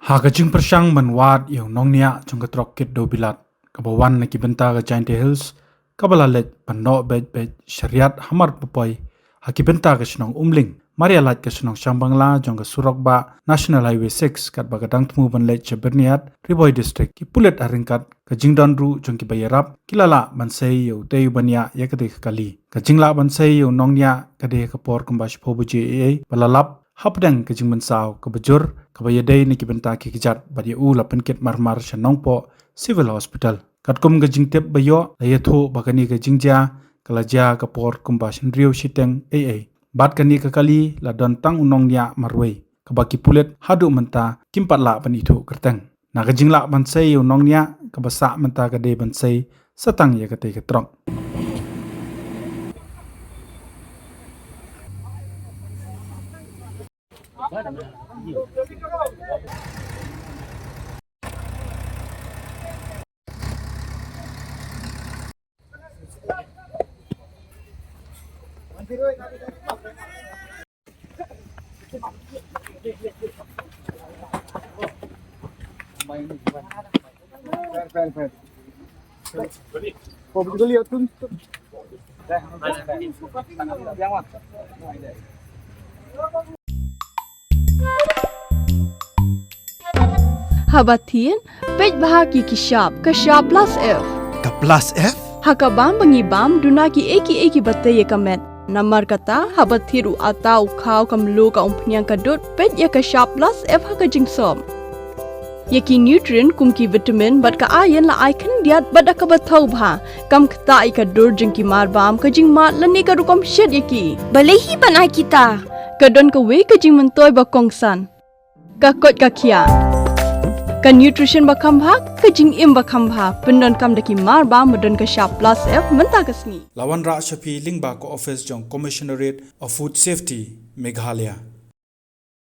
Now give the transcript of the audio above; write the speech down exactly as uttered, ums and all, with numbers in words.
Ha ka jingpyrshang ban wad ïa u nongniah jong ka trok kit dewbilat kaba wan na ki bynta ka Jaintia Hills, kaba la leit ban noh beit beit shariat hamar ba poi ha ki bynta ka shnong Umling, mar ïa lait ka shnong Shangbangla jong ka surok bah National Highway six, katba ka dang thmu ban leit sha Byrnihat, Ri Bhoi District, ki pulit ha ryngkat ka jingdon ruh jong kiba ïarap ki la lah ban sei ïa utei u baniah ïa katei ka kali. Ka jinglah ban sei ïa u nongniah ka dei ha ka por kumba shiphew baje eiei ba la lap, hapdeng ka jingmynsaw kaba jur kaba ïadei na ki bynta ki kjat, bad ïa u la pynkit marmar sha Nongpoh Civil Hospital. Katkum ka jingtip ba ïoh, la ïathuh ba kane ka jingjia ka la jia ka por kumba hynriew shiteng eiei. Bad kane ka kali la don tang u nongniah marwei, kaba ki pulit haduh mynta kim pat lah ban ithuh kyrteng. Na ka jinglah ban sei ïa u nongniah, kaba sah mynta ka dei ban sei sa tang ïa katei ka trok. Haba thied, peit bha ki ki shap, ka shap plus F. Ka plus F? Ha ka bam ba ngi bam, duna ki ei ki ei kiba tei ïa ka met. Namar kata, haba thied u atta, u khaw, ka mluh, ka umphniang, ka dud, peit ïa ka shap plus F ha ka jingsop. Ïa ki nutrient kum ki vitamin bad ka iron la ai khyndiat bad da kaba thaw bha. Kam ktah ïa ka dur jong ki marbam, ka jingmad lane ka rukom shet ïa ki. Balei hi ban ai kita? Ka don kawei ka jingmyntoi ba kongsan. Ka koit ka khiah. Ka nutrition ba kham bha, ka jingim ba kham bha. Pyndonkam da ki marbam ba don ka shap plus F mynta ka sngi. La wanrah sha phi lyngba ka office jong Commissionerate of Food Safety, Meghalaya.